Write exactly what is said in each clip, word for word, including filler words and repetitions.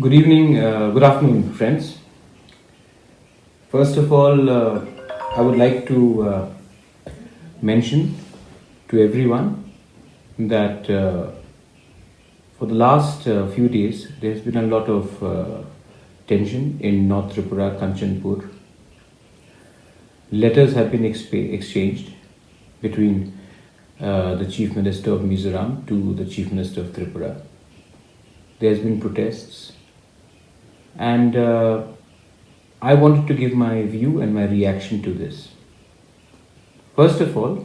Good evening, uh, good afternoon, friends. First of all, uh, I would like to uh, mention to everyone that uh, for the last uh, few days, there's been a lot of uh, tension in North Tripura, Kanchanpur. Letters have been expa- exchanged between uh, the Chief Minister of Mizoram to the Chief Minister of Tripura. There has been protests, and uh, I wanted to give my view and my reaction to this. First of all,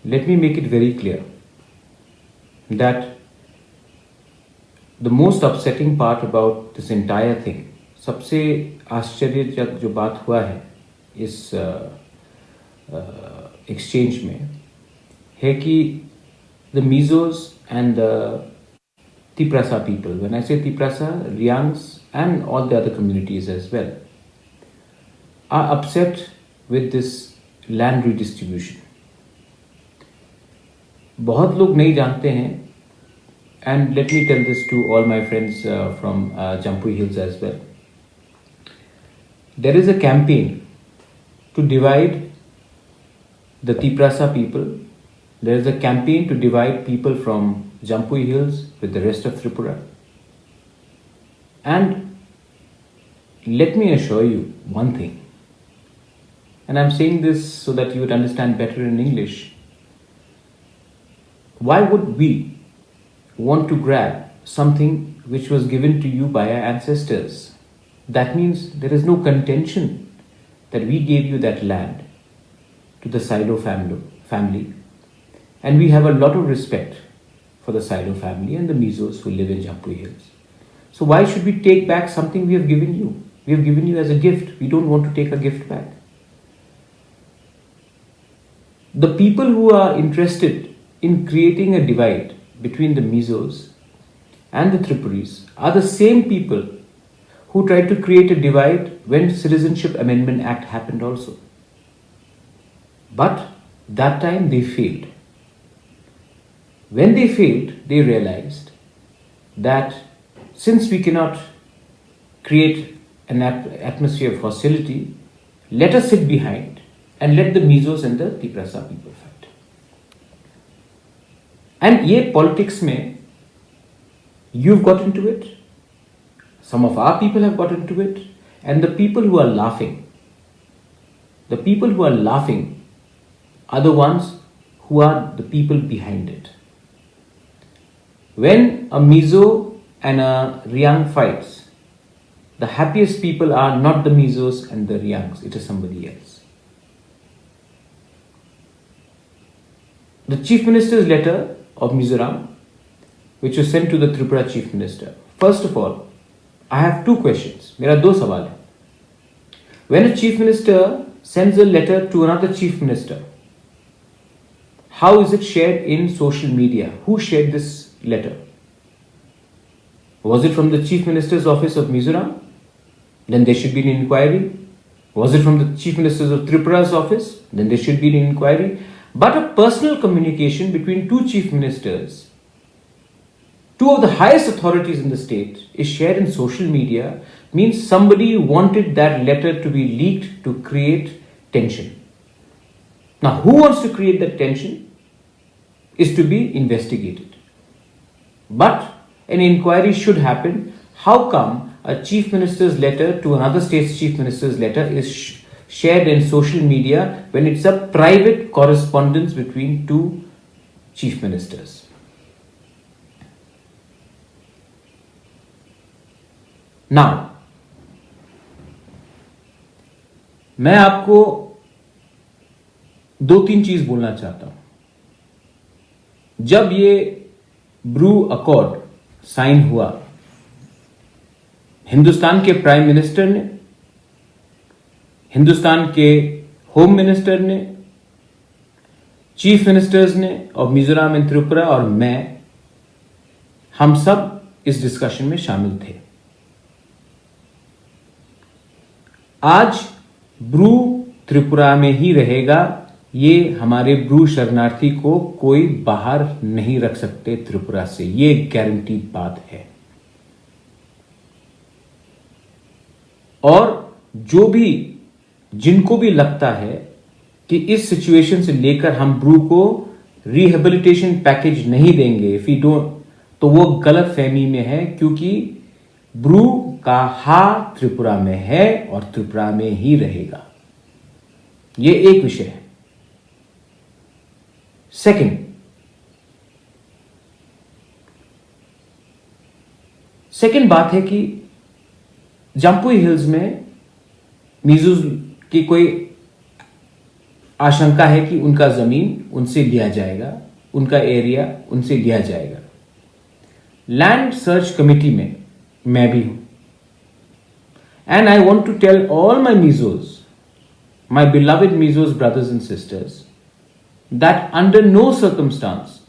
let me make it very clear that the most upsetting part about this entire thing, सबसे आश्चर्यजनक जो बात हुआ है इस एक्सचेंज में, है कि the Mizos and the Tiprasa people, when I say Tiprasa, Riangs and all the other communities as well, are upset with this land redistribution. बहुत लोग नहीं जानते हैं, and let me tell this to all my friends uh, from uh, Jampui Hills as well. There is a campaign to divide the Tiprasa people. There is a campaign to divide people from Jampui Hills with the rest of Tripura. And let me assure you one thing, and I'm saying this so that you would understand better in English. Why would we want to grab something which was given to you by our ancestors? That means there is no contention that we gave you that land to the Sailo family, family. And we have a lot of respect for the Sailo family and the Mizos who live in Jampui Hills. So why should we take back something we have given you? We have given you as a gift. We don't want to take a gift back. The people who are interested in creating a divide between the Mizos and the Tripuris are the same people who tried to create a divide when Citizenship Amendment Act happened also. But that time they failed. When they failed, they realized that since we cannot create an at- atmosphere of hostility, let us sit behind and let the Mizos and the Tiprasa people fight. And ye politics mein, you've got into it, some of our people have got into it, and the people who are laughing, the people who are laughing are the ones who are the people behind it. When a Mizo and a Riang fights, the happiest people are not the Mizos and the Riangs, it is somebody else. The Chief Minister's letter of Mizoram, which was sent to the Tripura Chief Minister. First of all, I have two questions. मेरा दो सवाल है. When a chief minister sends a letter to another chief minister, how is it shared in social media? Who shared this letter? Was it from the Chief Minister's office of Mizoram? Then there should be an inquiry. Was it from the Chief Minister's of Tripura's office? Then there should be an inquiry. But a personal communication between two chief ministers, two of the highest authorities in the state, is shared in social media means somebody wanted that letter to be leaked to create tension. Now, who wants to create that tension is to be investigated. But an inquiry should happen. How come a chief minister's letter to another state's chief minister's letter is sh- shared in social media when it's a private correspondence between two chief ministers? Now, मैं आपको दो तीन चीज बोलना चाहता हूं. जब ये ब्रू अकॉर्ड साइन हुआ, हिंदुस्तान के प्राइम मिनिस्टर ने, हिंदुस्तान के होम मिनिस्टर ने, चीफ मिनिस्टर्स ने ऑफ मिजोरम एंड त्रिपुरा और मैं, हम सब इस डिस्कशन में शामिल थे. आज ब्रू त्रिपुरा में ही रहेगा, ये हमारे ब्रू शरणार्थी को कोई बाहर नहीं रख सकते त्रिपुरा से, ये गारंटीड बात है. और जो भी, जिनको भी लगता है कि इस सिचुएशन से लेकर हम ब्रू को रिहेबिलिटेशन पैकेज नहीं देंगे, इफ यू डोंट, तो वो गलत फहमी में है, क्योंकि ब्रू का हा त्रिपुरा में है और त्रिपुरा में ही रहेगा। ये एक विषय है। सेकंड, सेकंड बात है कि जम्पुई हिल्स में मिजोज की कोई आशंका है कि उनका ज़मीन उनसे लिया जाएगा, उनका एरिया उनसे लिया जाएगा। लैंड सर्च कमेटी में मैं भी हूँ। And I want to tell all my Mizos, my beloved Mizos brothers and sisters, that under no circumstance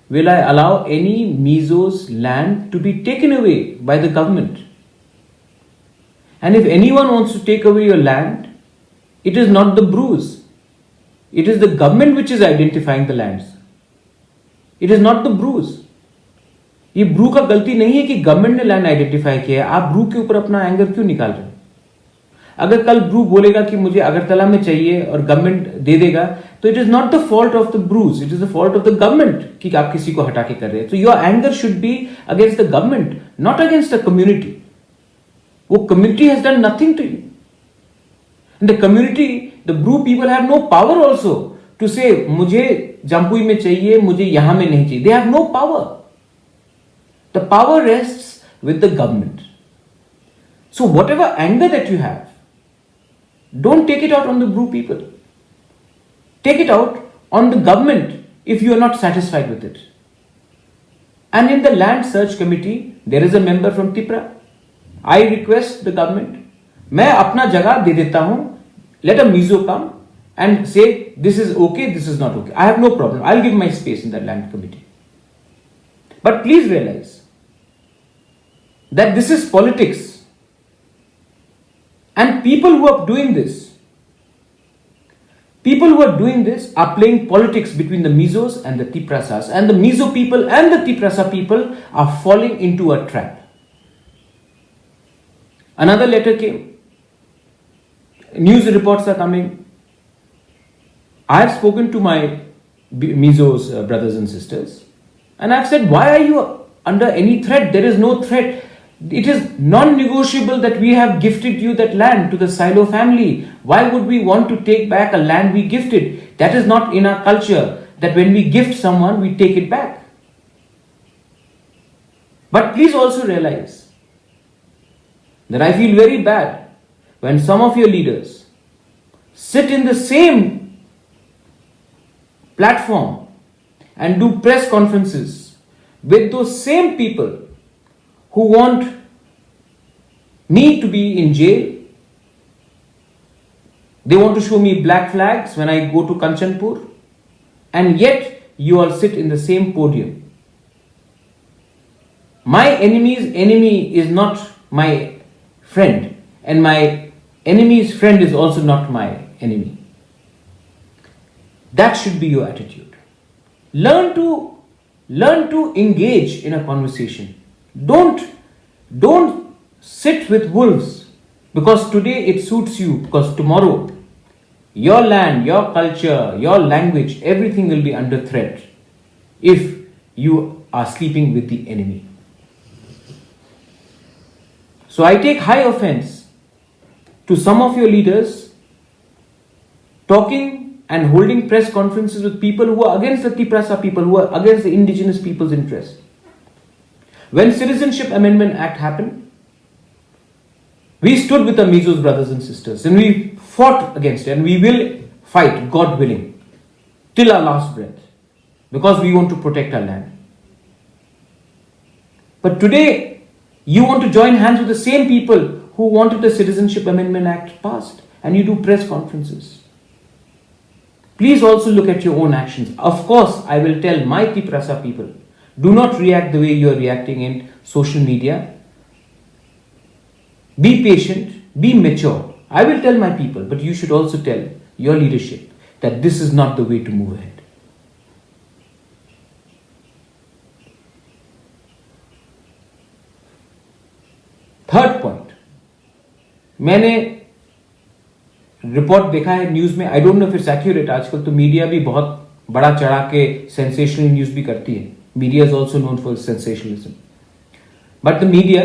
will I allow any Mizos land to be taken away by the government. And if anyone wants to take away your land, it is not the Brus. It is the government which is identifying the lands. It is not the Brus. ये ब्रू का गलती नहीं है कि गवर्नमेंट ने land identify किया है। आप ब्रू के ऊपर अपना एंगर क्यों निकाल रहे हो? अगर कल ब्रू बोलेगा कि मुझे अगरतला में चाहिए और गवर्नमेंट दे देगा, तो it is not the fault of the Brus, it is the fault of the government कि आप किसी को हटा के कर रहे हैं। So your anger should be against the government, not against the community. वो community has done nothing to you. In the community, the Bru people have no power also to say, मुझे जम्पुई में चाहिए, मुझे यहाँ में नहीं चाहिए। They have no power. The power rests with the government. So whatever anger that you have, don't take it out on the Bru people. Take it out on the government if you are not satisfied with it. And in the land search committee, there is a member from Tipra. I request the government, मैं अपना जगह दे देता हूं, let a Mizo come and say this is okay, this is not okay. I have no problem. I'll give my space in the land committee. But please realize that this is politics. And people who are doing this, people who are doing this are playing politics between the Mizos and the Tiprasas, and the Mizo people and the Tiprasa people are falling into a trap. Another letter came, news reports are coming. I have spoken to my B-, Mizos, uh, brothers and sisters, and I've said, "Why are you under any threat? There is no threat. It is non-negotiable that we have gifted you that land to the Silo family. Why would we want to take back a land we gifted? That is not in our culture, that when we gift someone, we take it back." But please also realize that I feel very bad when some of your leaders sit in the same platform and do press conferences with those same people who want me to be in jail. They want to show me black flags when I go to Kanchanpur, and yet you all sit in the same podium. My enemy's enemy is not my friend, and my enemy's friend is also not my enemy. That should be your attitude. Learn to, learn to engage in a conversation. Don't, don't sit with wolves because today it suits you, because tomorrow your land, your culture, your language, everything will be under threat if you are sleeping with the enemy. So I take high offense to some of your leaders talking and holding press conferences with people who are against the Tiprasa people, who are against the indigenous people's interest. When Citizenship Amendment Act happened, we stood with the Mizos brothers and sisters and we fought against it, and we will fight, God willing, till our last breath, because we want to protect our land. But today, you want to join hands with the same people who wanted the Citizenship Amendment Act passed, and you do press conferences. Please also look at your own actions. Of course, I will tell my Tiprasa people, do not react the way you are reacting in social media. Be patient, be mature. I will tell my people, but you should also tell your leadership that this is not the way to move ahead. Third point, मैंने रिपोर्ट देखा है न्यूज में, I don't know if it's accurate. आजकल तो मीडिया भी बहुत बड़ा चढ़ा के सेंसेशनल न्यूज भी करती है, media is also known for sensationalism, but the media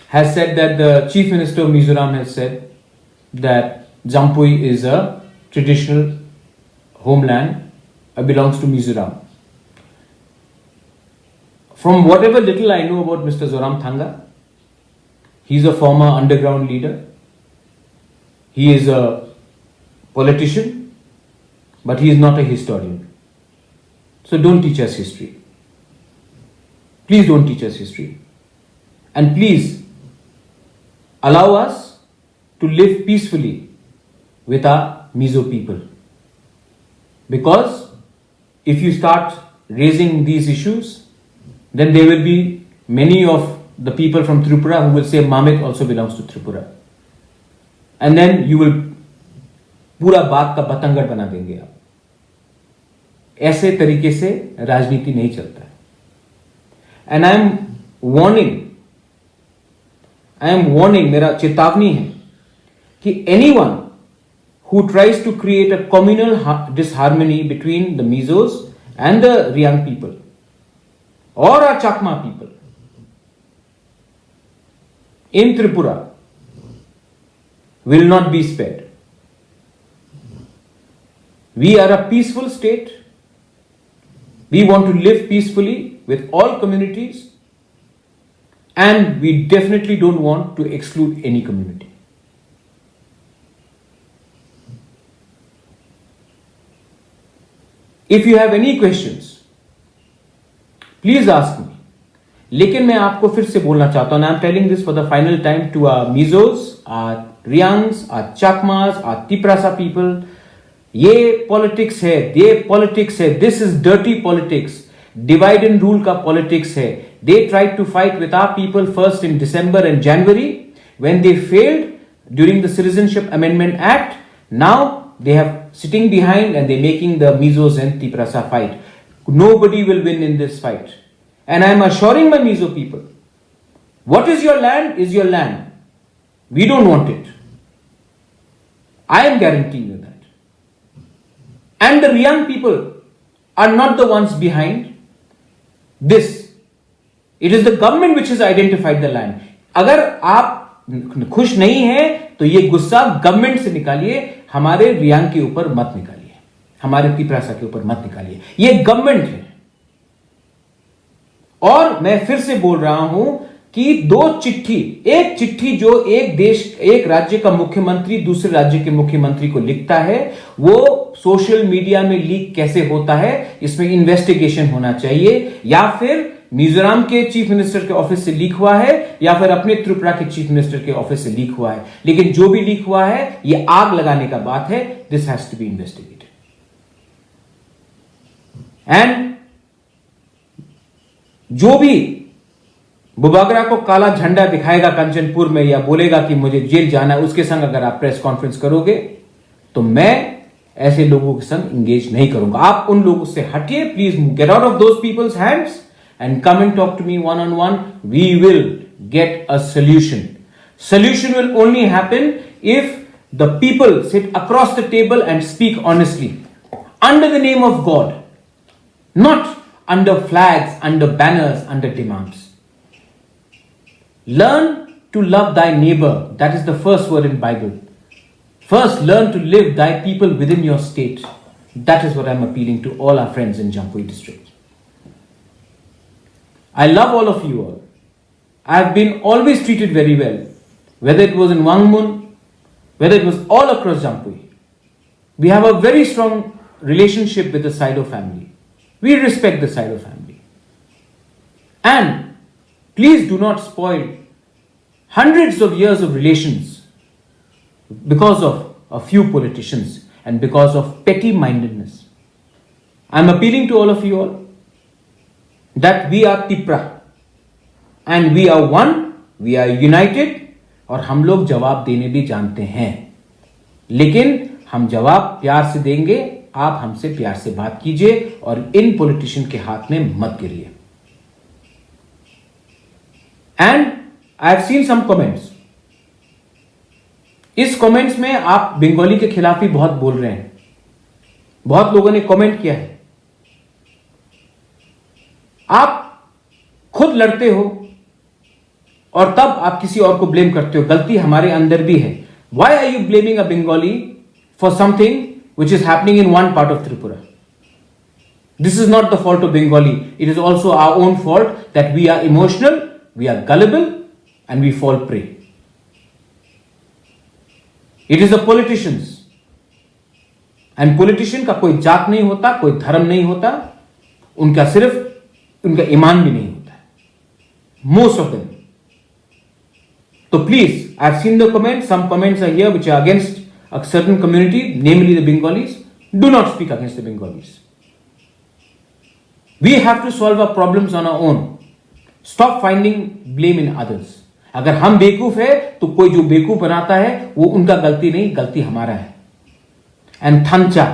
has said that the Chief Minister of Mizoram has said that Jampui is a traditional homeland, uh, belongs to Mizoram. From whatever little I know about Mister Zoram Thanga, he is a former underground leader, he is a politician, but he is not a historian. So don't teach us history. Please don't teach us history. And please allow us to live peacefully with our Mizo people. Because if you start raising these issues, then there will be many of the people from Tripura who will say Mamit also belongs to Tripura. And then you will पूरा बात का बतंगड़ बना देंगे आप। ऐसे तरीके से राजनीति नहीं चलता है। And I am warning, I am warning, मेरा चेतावनी है कि anyone who tries to create a communal ha- disharmony between the Mizos and the Riang people or our Chakma people in Tripura will not be spared. We are a peaceful state. We want to live peacefully with all communities, and we definitely don't want to exclude any community. If you have any questions, please ask me. लेकिन मैं आपको फिर से बोलना चाहता हूं, I am telling this for the final time to our Mizos, our Riangs, our Chakmas, our Tiprasa people. ये पॉलिटिक्स है, ये पॉलिटिक्स है, this is dirty politics, divide and rule का पॉलिटिक्स है। They tried to fight with our people first in December and January. When they failed during the Citizenship Amendment Act, now they have sitting behind and they're making the Mizos and Tiprasa fight. Nobody will win in this fight. And I am assuring my Mizo people, what is your land is your land. We don't want it. I am guaranteeing you that. And the Riang people are not the ones behind this. It is the government which has identified the land. अगर आप खुश नहीं हैं तो ये गुस्सा गवर्नमेंट से निकालिए, हमारे रियांग के ऊपर मत निकालिए, हमारे तिपरासा के ऊपर मत निकालिए। ये गवर्नमेंट है। और मैं फिर से बोल रहा हूं कि दो चिट्ठी, एक चिट्ठी जो एक देश, एक राज्य का मुख्यमंत्री दूसरे राज्य के मुख्यमंत्री को लिखता है, वो सोशल मीडिया में लीक कैसे होता है, इसमें इन्वेस्टिगेशन होना चाहिए। या फिर मिजोरम के चीफ मिनिस्टर के ऑफिस से लीक हुआ है, या फिर अपने त्रिपुरा के चीफ मिनिस्टर के ऑफिस से लीक हुआ है, लेकिन जो भी लीक हुआ है, ये आग लगाने का बात है। This has to be investigated. And जो भी बुबागरा को काला झंडा दिखाएगा कंचनपुर में या बोलेगा कि मुझे जेल जाना है, उसके संग अगर आप प्रेस कॉन्फ्रेंस करोगे तो मैं ऐसे लोगों के संग एंगेज नहीं करूंगा। आप उन लोगों से हटिए, please get out of those people's hands and come and talk to me one on one. We will get a solution. Solution will only happen if the people sit across the table and speak honestly under the name of God, not under flags, under banners, under demands. Learn to love thy neighbor. That is the first word in Bible. First, learn to live thy people within your state. That is what I'm appealing to all our friends in Jampui district. I love all of you all. I have been always treated very well, whether it was in Wangmun, whether it was all across Jampui. We have a very strong relationship with the Saido family. We respect the Saido family. And please do not spoil hundreds of years of relations because of a few politicians and because of petty mindedness. I'm appealing to all of you all that we are Tipra and we are one, we are united, और हम लोग जवाब देने भी जानते हैं, लेकिन हम जवाब प्यार से देंगे। आप हमसे प्यार से बात कीजिए और इन पॉलिटिशियन के हाथ में मत गिरिए। And I have seen some comments. इस कमेंट्स में आप बंगाली के खिलाफ भी बहुत बोल रहे हैं, बहुत लोगों ने कमेंट किया है। आप खुद लड़ते हो और तब आप किसी और को ब्लेम करते हो। गलती हमारे अंदर भी है। Why are you blaming a Bengali for something which is happening in one part of Tripura? This is not the fault of Bengali. It is also our own fault that we are emotional, we are gullible, and we fall prey. It is the politicians. And politician का कोई जात नहीं होता, कोई धर्म नहीं होता, उनका सिर्फ उनका ईमान भी नहीं होता है, most of them. So please, I have seen the comments. Some comments are here which are against a certain community, namely the Bengalis. Do not speak against the Bengalis. We have to solve our problems on our own. Stop finding blame in others. अगर हम बेवकूफ है तो कोई जो बेवकूफ बनाता है वो उनका गलती नहीं, गलती हमारा है। एंड थांचा,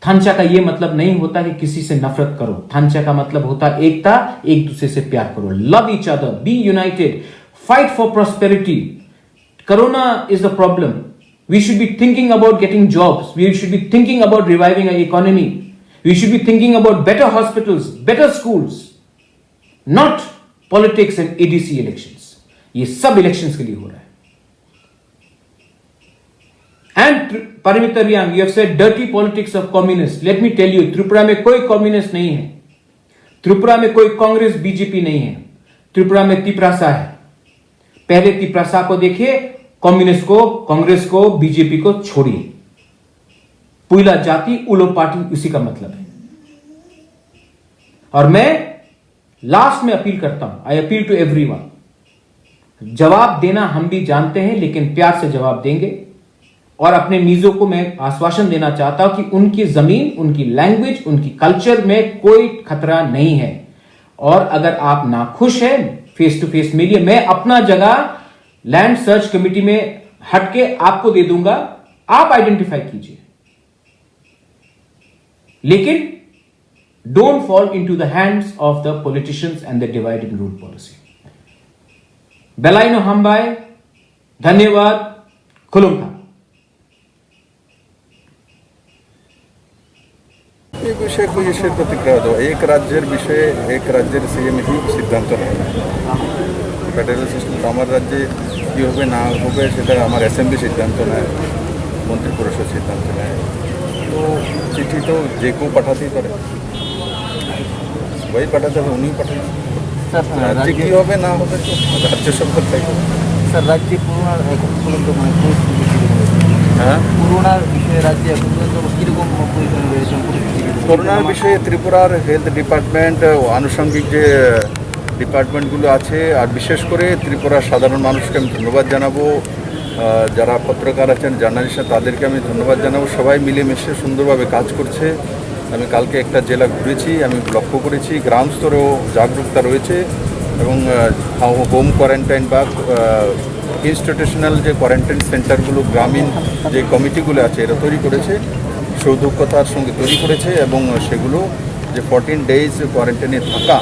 थांचा का ये मतलब नहीं होता कि किसी से नफरत करो। थांचा का मतलब होता है एकता, एक दूसरे से प्यार करो। Love each other, be united, fight for prosperity. Corona is the problem. We should be thinking about getting jobs. We should be thinking about reviving our economy. We should be thinking about better hospitals, better schools, not politics and A D C elections. ये सब इलेक्शंस के लिए हो रहा है। And Paramita Reang, you have said dirty politics of communist. Let me tell you, Tripura में कोई कम्युनिस्ट नहीं है, त्रिपुरा में कोई कांग्रेस बीजेपी नहीं है, त्रिपुरा में तिपरासा है। पहले तिपरासा को देखिए, कम्युनिस्ट को, कांग्रेस को, बीजेपी को छोड़िए। पुइला जाति उलो पार्टी, उसी का मतलब है। और मैं लास्ट में अपील करता हूं, I appeal to everyone, जवाब देना हम भी जानते हैं, लेकिन प्यार से जवाब देंगे। और अपने मिजो को मैं आश्वासन देना चाहता हूं कि उनकी जमीन, उनकी लैंग्वेज, उनकी कल्चर में कोई खतरा नहीं है। और अगर आप नाखुश हैं, फेस टू फेस मिलिए। मैं अपना जगह लैंड सर्च कमेटी में हटके आपको दे दूंगा, आप आइडेंटिफाई कीजिए। लेकिन don't fall into the hands of the politicians and the divide and rule policy. Belaino hambai, dhanyawad, khulumkha. এই বিষয়ে খুব ইসের প্রতিক্রিয়া হতো। এক রাজ্যের বিষয়ে এক রাজ্যের সিএম হি সিদ্ধান্ত নেয়। ফেডারেল সিস্টেম তো আমার রাজ্যে কী হবে না হবে সেটা আমার অ্যাসেম্বলি সিদ্ধান্ত নেয়, মন্ত্রী পরিষদ সিদ্ধান্ত নেয়। তো চিঠি তো যে কেউ পাঠাতেই পারে, সবাই পাঠাতে হবে, উনিও পাঠান। স্যার, স্যার, রাজ্যে রাজ্যে কি হবে না হবে তো রাজ্য সরকার তাই করবে। স্যার, রাজ্যে করোনার এখন পর্যন্ত মানে পরিস্থিতি কিরকম রয়েছে? হ্যাঁ? করোনার বিষয়ে রাজ্যে এখন পর্যন্ত কিরকম পরিস্থিতি রয়েছে, পরিস্থিতি কিরকম? করোনার বিষয়ে ত্রিপুরার হেলথ ডিপার্টমেন্ট ও আনুষঙ্গিক যে ডিপার্টমেন্টগুলো আছে, আর বিশেষ করে ত্রিপুরার সাধারণ মানুষকে আমি ধন্যবাদ জানাবো। আহ, যারা পত্রকার আছেন, জার্নালিস্ট আছেন, তাদেরকে আমি ধন্যবাদ জানাবো। সবাই মিলেমিশে সুন্দরভাবে কাজ করছে। আমি কালকে একটা জেলা ঘুরেছি, আমি লক্ষ্য করেছি গ্রাম স্তরেও জাগরুকতা রয়েছে এবং, আহ, হো-, হোম কোয়ারেন্টাইন বা, আহ, ইনস্টিটিউশনাল যে কোয়ারেন্টাইন সেন্টারগুলো, গ্রামীণ যে কমিটিগুলো আছে, এরা তৈরি করেছে, সৌজন্যতার সঙ্গে তৈরি করেছে এবং সেগুলো যে ফোরটিন ডেজ কোয়ারেন্টাইনে থাকা,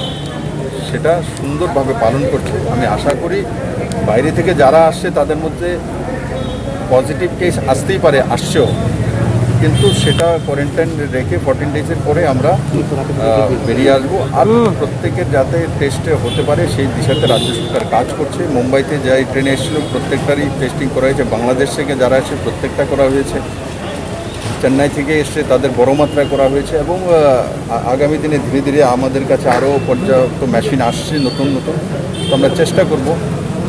সেটা সুন্দরভাবে পালন করছে। আমি আশা করি বাইরে থেকে যারা আসছে তাদের মধ্যে পজিটিভ কেস আসতেই পারে, আসছেও, কিন্তু সেটা কোয়ারেন্টাইন রেখে ফোরটিন ডেজের পরে আমরা, আহ, বেরিয়ে আসবো। আর প্রত্যেকের যাতে টেস্টে হতে পারে সেই দিশাতে রাজ্য সরকার কাজ করছে। মুম্বাইতে যাই ট্রেনে এসেছিল, প্রত্যেকটারই টেস্টিং করা হয়েছে। বাংলাদেশ থেকে যারা এসে প্রত্যেকটা করা হয়েছে। চেন্নাই থেকে এসছে, তাদের বড় মাত্রায় করা হয়েছে এবং, আহ, আ-, আগামী দিনে ধীরে ধীরে আমাদের কাছে আরও পর্যাপ্ত মেশিন আসছে নতুন নতুন। তো আমরা চেষ্টা করব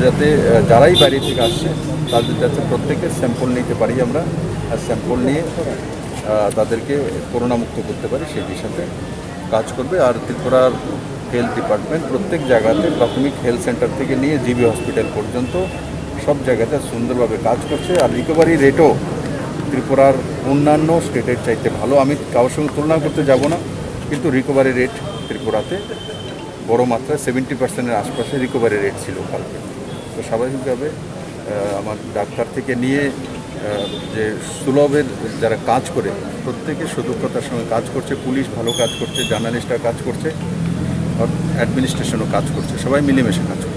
যাতে, আহ, যারাই বাইরে থেকে আসছে তাদের যাতে প্রত্যেকের স্যাম্পল নিতে পারি আমরা, আর স্যাম্পল নিয়ে, আহ, তাদেরকে করোনা মুক্ত করতে পারি সেই দিশাতে কাজ করবে। আর ত্রিপুরার হেলথ ডিপার্টমেন্ট প্রত্যেক জায়গাতে প্রাথমিক হেলথ সেন্টার থেকে নিয়ে জিবি হসপিটাল পর্যন্ত সব জায়গাতে সুন্দরভাবে কাজ করছে। আর রিকভারি রেটও ত্রিপুরার অন্যান্য স্টেটের চাইতে ভালো। আমি কারোর সঙ্গে তুলনা করতে যাব না, কিন্তু রিকভারি রেট ত্রিপুরাতে বড় মাত্রায় সেভেন্টি পার্সেন্টের আশপাশে রিকভারি রেট ছিল কালকে। তো স্বাভাবিকভাবে, আহ, আমার ডাক্তার থেকে নিয়ে, আহ, যে সুলভের যারা কাজ করে, প্রত্যেকে সতর্কতার সঙ্গে কাজ করছে। পুলিশ ভালো কাজ করছে, জার্নালিস্টরা কাজ করছে, আর অ্যাডমিনিস্ট্রেশনও কাজ করছে, সবাই মিলেমিশে কাজ করছে।